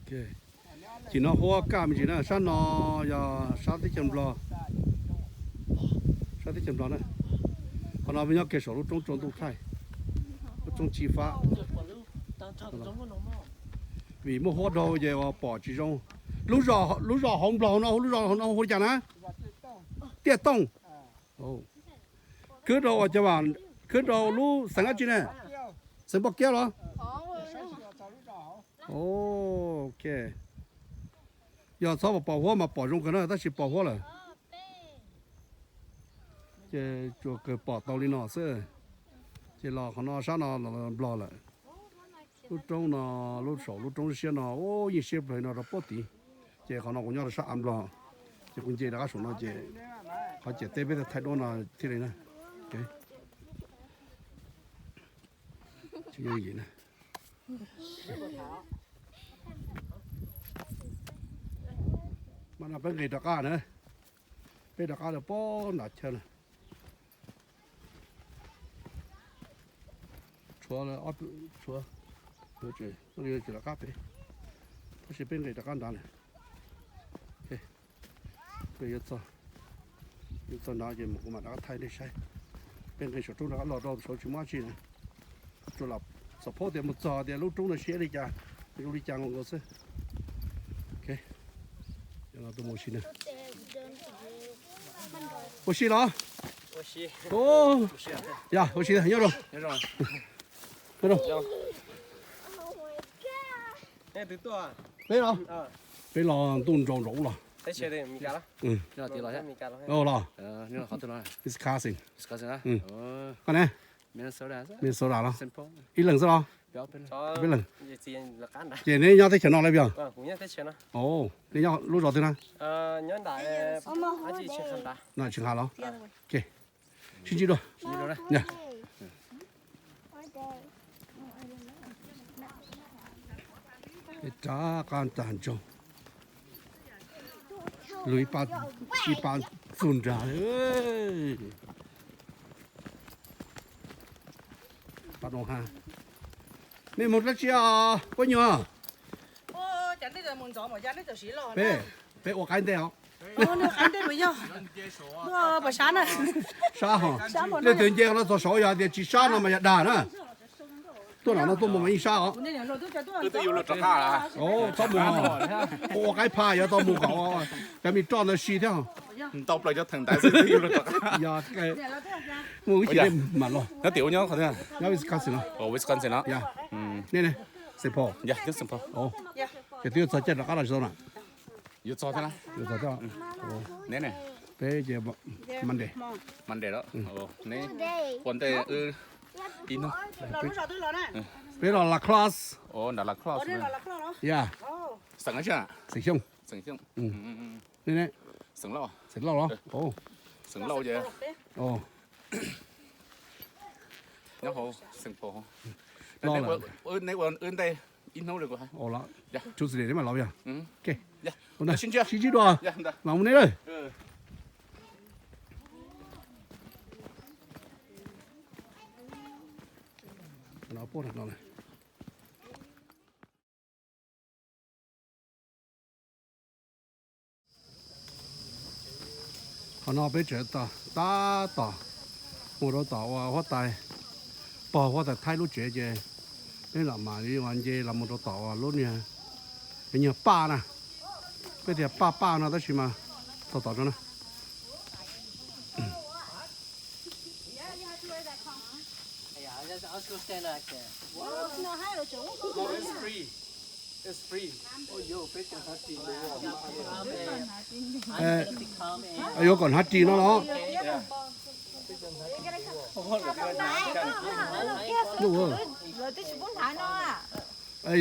Ces no huab kaj me ntsis na, sab no yog sab teb chaws Nplog, sab teb chaws Nplog na. Qhov no nyob kiag saum lub roob tsaus ntuj thaij, lub roob Tsis Fab. Vim muaj huab dhau ces uas pom tsis zoo. Lub zos, lub zos hauv Nplog no, lub zos hauv no hu li cas na? Tiaj Tooj. Khwb rau ua cov, khwb rau lub xeev dab tsi ne? Xeev Paj Kiab los? Ok. Yog txhob pom huab mas pom zoo kawg na, tab sis pom huab lawm. Ces tsuas kawg pom tau li no xwb. Ces los qhov no sab no los Nplog lawm. Lub roob no, lub saum lub roob siab no, yeej siab plawg no rau pob tid. Ces qhov no kuv nyob rau sab av Nplog, ces kuv nce rov qab saum no ces qhov ciam teb peb thaij duab no thiaj li na. Mas no peb nqis rov qab na, peb rov qab rau pob nram chaw na. Tshuav, tshuav, tsis rov qab pem, tab sis peb nqis rov qab nrad lawm. Peb yuav txog, yuav txog nrad ces mus kuv mam rov qab thaij nej saib. Peb nqis saum roob rov qab los rau saud tsis muaj dab tsi na. Tsuas lam xav paub tias mus txog tias lub roob no siab li cas, zoo li cas nkaus nkaus xwb. Ua si los? Yog ua si nyob rau. Peb los, peb los ntuj nrau nraud los. Los, his cousin. Koj ne? Minnesota los? Ib leeg xwb los? Peb leeg. Ces neb nyob teb chaws no lawm yog? Neb nyob lub zos twg na? Tsis nqa los? Sib ntsib dua. Rov qab tag ntsoog, lug ib pa txug nrag. Mej moog dlaab tsi os puab nyuag? Peb ua qaib ntej os. Sab hos, leej twg nce no txog saud yog tias tsis sab no mas yog dag na. Tuaj nram no tuaj mus mas yeej sab os. Txhob mus, ua qaib phaj yuav tau mus kom cov me roj ntawd si thiab. Mus ib chim mam los. Nyob tim ub nyob qhov twg? Nyob Wisconsin no. Nej ne? Saint Paul. Ces twb yuav txog caij rov qab los tsis tau na? Yuav txog thiab. Peb ces Monday. Monday los? Neb ua ntej wb ib hnub. Peb los La Crosse. Nram La Crosse. Ya. Xeem Xyooj. Xeem Lauj. Xeem Lauj los? Xeem Lauj ces nyob hauv Saint Paul. Neb ua wb ntej ib hnub li kuv hais. Tuesday neb mam los yog? Sib ntsib dua. Mam mus neb lawm. Qhov no peb tseem tab tom mus rau tom uas huab tais, pog huab tais Thaib lub tsev ces peb lam mam li uas nce los mus rau tom uas lub niag nyuag paj na. Peb tias paj paj no tab sis mas txog tom no na. Yuav kom hnav ris no los?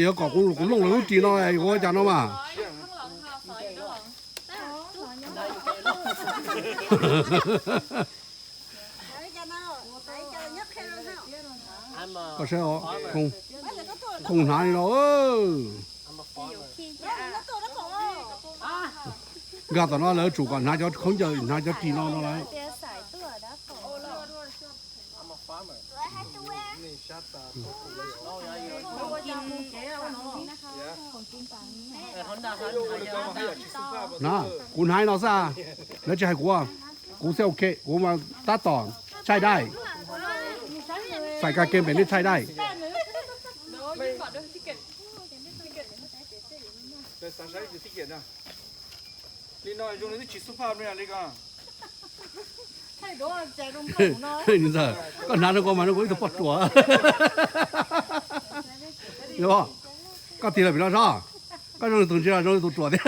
Yuav kom kuv looj lawv lub ris no yuav ua cas no mas. Koj saib, khoom hnav li no. Nkag tom no lawv tsum kom hnav cov khaub ncaws, hnav cov ris no no lawm. Na, kuv hnav no xwb, lawv tsis hais kuv, kuv xav ok, kuv mas tab tom tshaib dai, xais kag ke npem nej tshaib dai. Ntxawm, koj hnav rau koj mas rau kuv ib tug poj ruam. Koj tig los pem no sob, koj zoo li tus ntsia zoo li tus ruam thiab.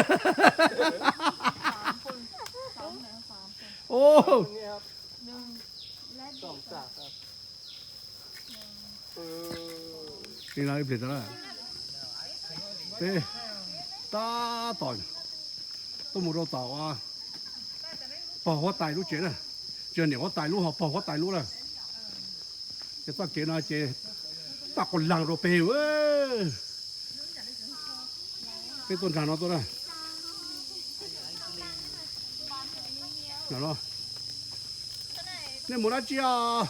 Peb tab tom tuaj mus rau tom pog huab tais lub tsev na, tsis yog niam huab tais lub, ho pog huab tais lub na. Ces txoj kev no ces toj quas laag rau peg. Peb tuaj nrag no tuaj na. Nej mus dab tsi os?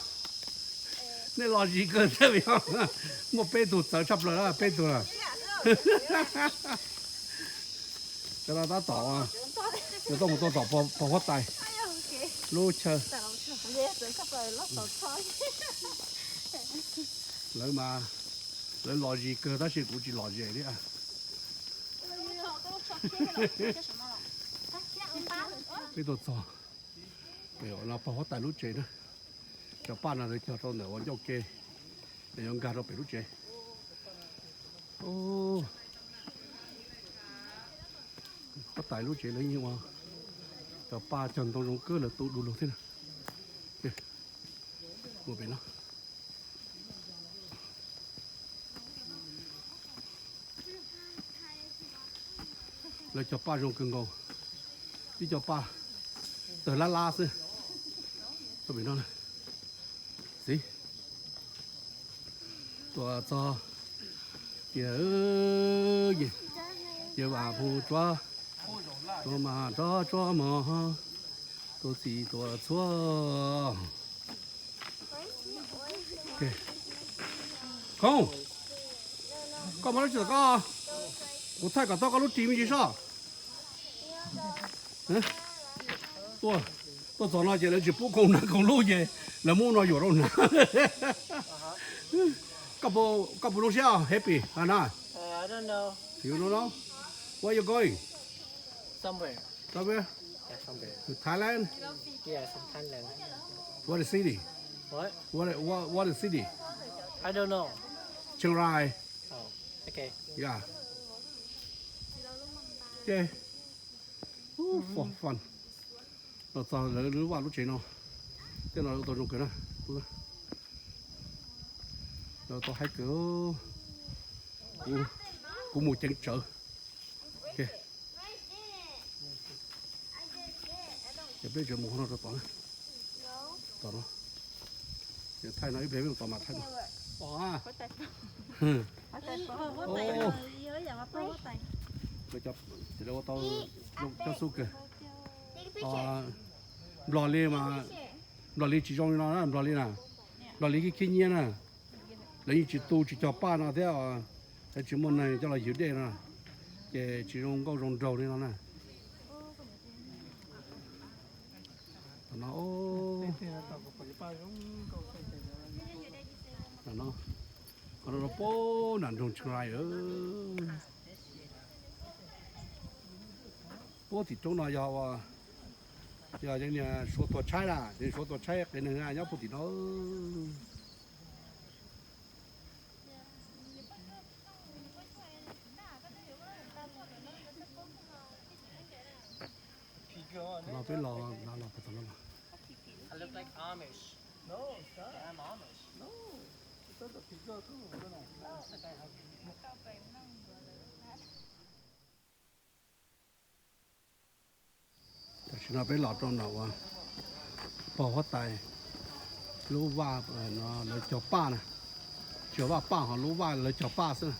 Nej los zis kawg thiab, muaj peb tug txawv tshaj plaws na, peb tug na. Cov no tab tom, cov tuaj mus tuaj tom pog huab tais lub chaw. Lawv mas, lawv los zis kawg tab sis kuv tsis los zis li. Peb tuaj txog no pog huab tais lub tsev na. Cov paj no lawv cog rau ntawm ua ncauj ke, yuav nkag rau pem lub tsev. Huab tais lub tsev lawv yeej ua cov paj cog ntoo zoo kawg, lawv tu du lug thiab na. Mus pem no. Lawv cog paj zoo kawg nkaus, ib co paj tawg lab lab xwb. Pem no, xib, tuaj txog tias, ces vam phu tsuab, tsuab mas tsob tsuab mov, tuaj txi tuaj txhua. Khoob, koj muaj dab tsi tom koj? Kuv thaij kom tau koj lub ris me ntsis sob. Tuaj txog no ces lawv tsis pub koom hnav koom lub ces lawv muab no yuam rau hnav. Koj puas zoo siab, happy na? Where you going? Somewhere. Somewhere? To Thailand? What is city? What, what, what is city? Chiang Rai. Yeah. Ces, fun, fun. Los txog lawv lub vaj lub tsev no, tej no tau zoo kawg na. Lawv tau haib kawg. Kuv mus ceev tsawv. Ces peb tseem mus qhov no rau tom na. Tom no. Thaij no ib pliag peb mus tom mas thaij no. Ces lawv ua tau cov xub kawg. Nplog li mas, nplog li tsis zoo li no na, nplog li na. Nplog li khib khib nyiab na. Lawv yeej tsis tu tsis cog paj no thiab, lawv tsis muaj neeg coj los ywg dej no, ces tsis zoo nkauj zoo nraug li no na. Tom no, qhov no, qhov no puag nram nroog Chiang Rai. Puag tim roob no yog, yog Suav tuag tshaib na, Suav tuag tshaib qias neeg nyob puag tim no. Los peb los, los, los, los, Tam sim no peb los rau nram uas pog huab tais lub vaj no lawv cog paj na. Tsis yog vaj paj ho lub vaj lawv cog paj xwb.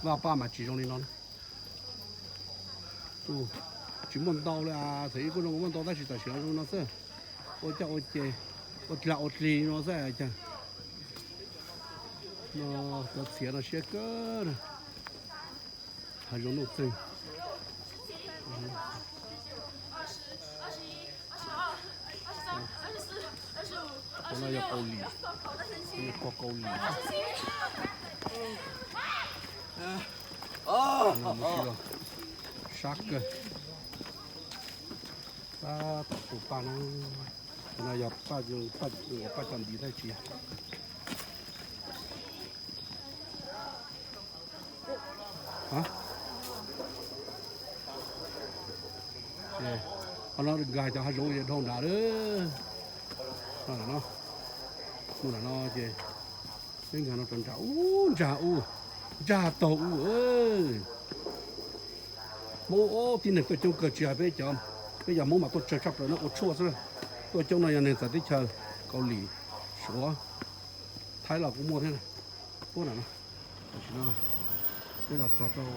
Vaj paj mas tsis zoo li no na. Tsis muaj ntau li, thaum ub kuj zoo muaj ntau tab sis tam sim no zoo no xwb. Ua coj ua ces, ua dlag ua dlig no xwb cas. No cov txiav no siab kawg na. Hav zoov nuj txeeg. Qhov no yog Kaus Lim, yog pog Kaus Lim. Sab kawg. Tab tom tus paj no, no yog paj, paj cov ntiv tab sis tsis yog. Qhov no nkag cov hav zoov dhau nrad lawm. Mus nram no ces peb nkag no rau nram ub, ntsag ub, ntsag taug ub. Hmoob tib neeg tuaj coob kawg, tsis hais peb cov, peb cov Hmoob mas tuaj tsawg tshaj plaws no ua tshuaj xwb. Tuaj coob no yog neeg txawv teb chaws, Kaus Lim, Suav, Thaib los kuj muaj thiab. Puab nram no, tam sim no peb los txog rau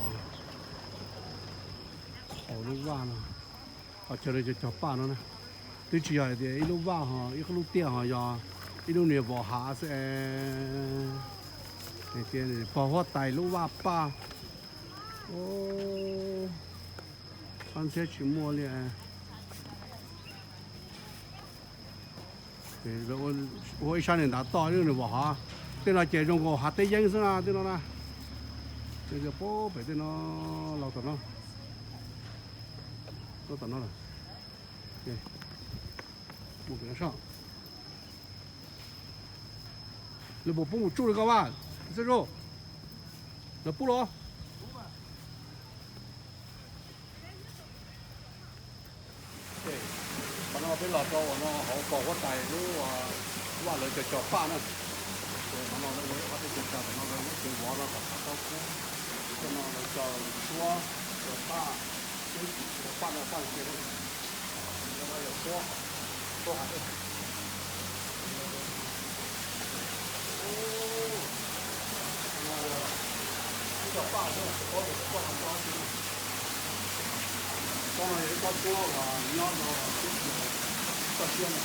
qhov lub vaj no, qhov chaw cog paj no na. Twb tsis yog hais tias ib lub vaj ho ib lub tiaj ho, yog ib lub niag vos hav xwb es. Pog huab tais lub vaj paj. Qab ntxhiab tsis muaj li. Ua ib sab niag ntav toj ib lub niag vos hav. Tej no ces zoo nkaus hav teb yeeb xwb na tej no na. Pem tej no, los tom no, los tom no lawm. Lawv puas pub mus tsuj li koj vaj? Xib Zub, lawv pub los? Qhov no peb los rau no hauv pog huab tais lub vaj lawv cog cog paj na. Qhov no lawv ua ib qhov teb chaws, qhov no lawv lub tsev vov no kom tau kub. Tej no lawv cog suab, cog paj, cog paj no paj kiag. Yog suab, suab hav. Ib co paj xwb, tsis paub tias lawv coj los ua dab tsi. Tsob no yog ib tsob suab uas nyob rau teb chaws toj siab no.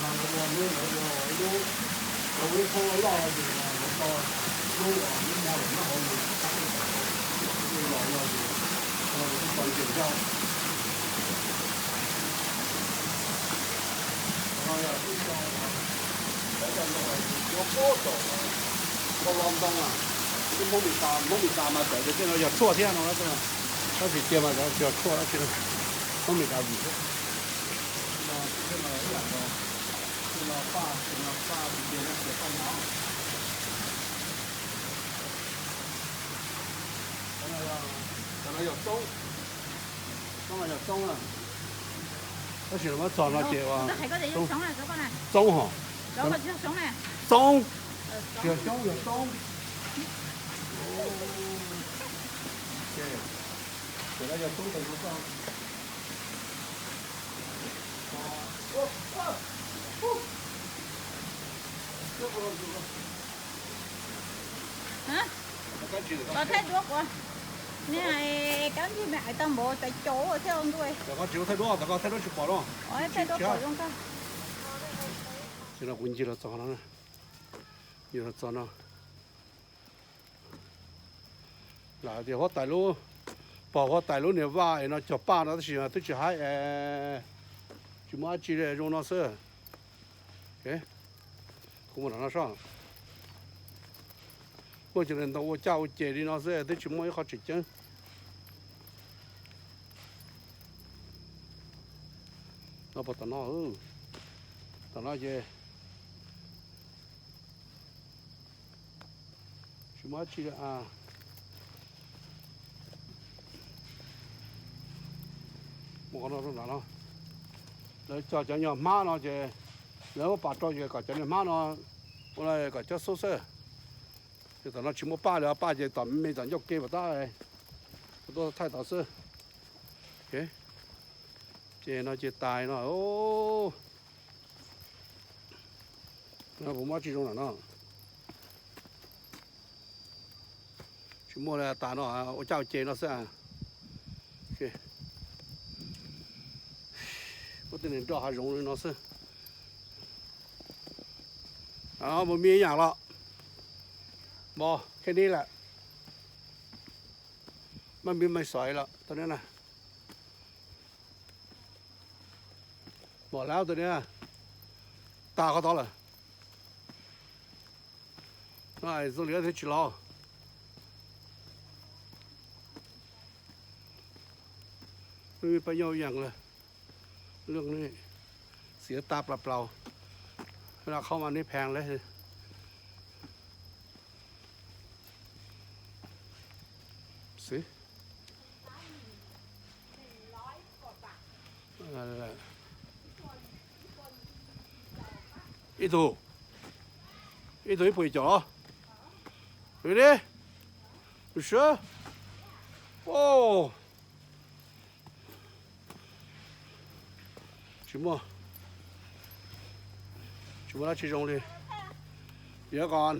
Lawv ua lub, lawv ua ib lub, lawv ua ib thoob loj loj ces lawv tso lub, lub mov lawm nyob hauv, los no ces lawv tso ntses ncaj. Qhov no yog ib co, lawv cov ntoo yuav puag tom Npauj Lo ntoo na. Ib Hmoob Mes Kas, Hmoob Mes Kas mas txawm tias tej no yog tshuaj thiab no, tab sis tiag mas tsis yog tshuaj dab tsi, Hmoob Mes Kas vim thiab. Cov no yog txoob, txoob no yog txoob na. Tab sis lawv muab txog no ces ua txoob hos, txoob, tsis yog xyoob, yog txoob. Ces no yog txoob ntawm no. Koj thaij duab kuv, nej kab npig me ais tau npaum tais caum thiaj ntuj. Koj tsis thaij duab, koj thaij duab tsis pom no. Thaij duab pom zoo kawg. Ces no kuv ncig los txog no, ncig los txog no. Lam hais tias huab tais lub, pog huab tais lub niag vaj es no cog paj no tab sis twb tsis haib, tsis muaj dab tsi li, zoo no xwb. Kuv mus nram no soj. Muaj cov ntoo ua caj ua ces li no xwb twb tsis muaj ib qho tseem ceeb. No puas tom no, tom no ces tsis muaj dab tsi li. Mus qhov no rau nram no, lawv cog cov nyuag hmab no ces lawv muab pas rau ces kom cov nyuag hmab no ua kom cob xub xwb. Ces tom no tsis muaj paj li, paj ces tom me tom ncauj ke puas tab, kuv tuaj thaij tod xwb. Ces no ces tais no, no puas muaj dab tsi zoo nram no? Tsis muaj li, tas no ua caj ua ces no xwb. Muaj tej neeg nroj hav zoov li no xwb. Mus me yam los, npog khej nib lawm. Maj npib maj xov lawm tau na. Mom lab tau na, tas qhov tod lawm. Zoo li thiab tsis los. Pab nyob ib yam lawm, lub xiav tag plaws plaws, qhov mas nej phees lawm. Ib tug, ib tug ib puas yim caum los? Li, sab, tsis muaj, tsis muaj dab tsi zoo li. Diav qos,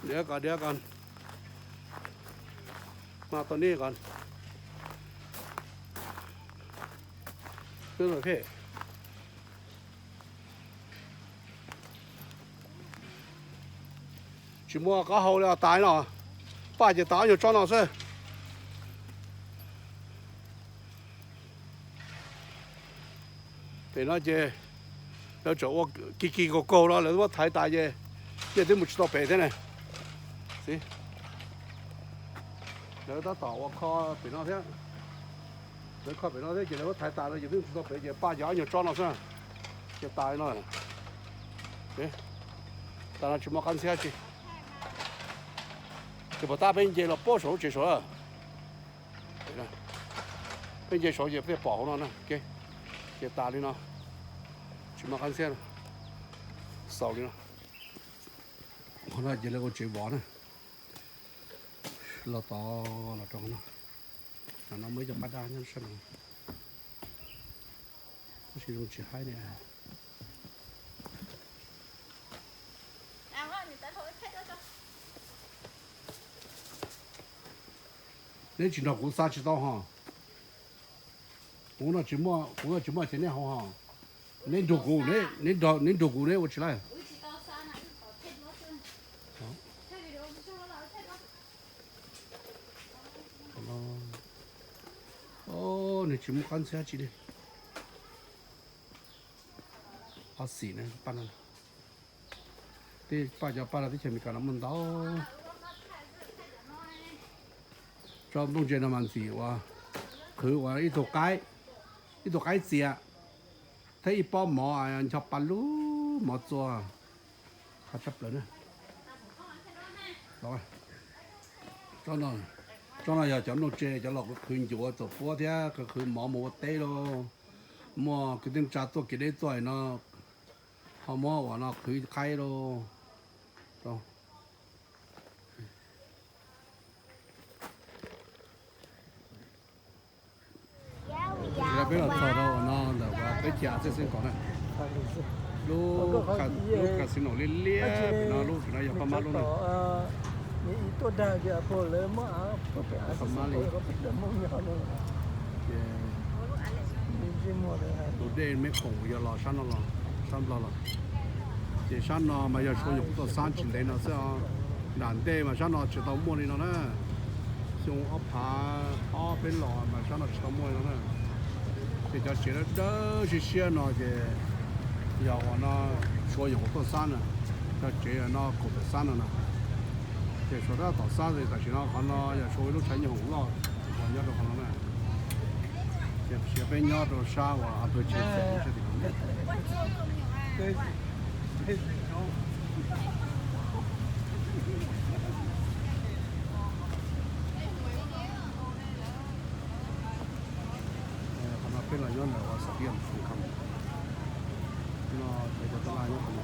diav qos, diav qos. Mas tau nej qos. Tsis muaj qab hau li os, tas no. Paj ces tas ob nyuag tsob no xwb. Pem no ces lawv tseem ua kis kis kaus kaus los lawv muab thaiv tas ces, ces twb mus tsis tau pem thiab ne. Lawv tab tom ua kho pem no thiab. Lawv kho pem no thiab ces lawv muab thaiv tas lawm ces twb mus tsis tau pem ces paj ces ob nyuag tsob no xwb. Ces tas li no. Tas no tsis muaj qab ntxhiab tsi. Ces puas tab peb nce los puag saum lub tsev saud. Peb nce saud ces thiaj pom hauv no na. Ces tas li no, tsis muaj qab ntxhiab, xaus li no. Qhov no ces lawv ua tsev vov na. Los tod los rau qhov no. Qhov no muaj ib co paj daj nyob sab no. Tab sis zoo tsis haib li. Neb tsis nrog kuv xa tsis tau hos. Kuv no tsis muaj, kuv no tsis muaj ces neb haus hos. Neb nrug kuv, neb nrug kuv neb ua tsis laij. Nws tsis muaj qab ntxhiab tsi li. Ob xim na, paj no. Tej paj, cov paj no teb chaws Amelikas no muaj ntau. Tsob nplooj ntse no mas ntxim uas qhwv ua ib tug qaib, ib tug qaib txias thiab ib pob mov ncho pa lub mov txua. Qab tshaj plaws na. Tsob no yog cov nplooj tse cov los qhwv ncuav txuas puab thiab qhwv mov mus ua teb lauj. Muaj kwv tij neej tsa tuaj kev deb tuaj no ho muab ua no qhwv qaib lauj. Tsis tas peb los txog rau no ntawm peb chaw txheej xeeb kaum na. Lub, lub casino liab liab no, lub no yog paj mab lub na. Paj mab li. Ces tus dej Meb Khoom yog los sab no los, sab Nplog los. Ces sab no mas yog Suav Yoos tuaj xab tsis ntev no xwb os. Nram ntej mas sab no tsis tau muaj li no na. Xyoo ob phav ob peb los mas sab no tsis tau muaj li no na. Ces cov tsev dawb dawb siab siab no ces yog uas no Suav Yoos tuaj xab na. Cov tsev no kaum pem xab no na. Ces Suav tab tom xab, tam sim no qhov no yog Suav ib lub tshav nyooj hoom loj uas nyob rau qhov no na. Ces peb nyob rau sab uas a pawg tsev xeem sab tim no. Qhov no peb los nyob ntawm uas Xav Tiaj Xoo Kham no, peb cov tab laj nyob qhov no.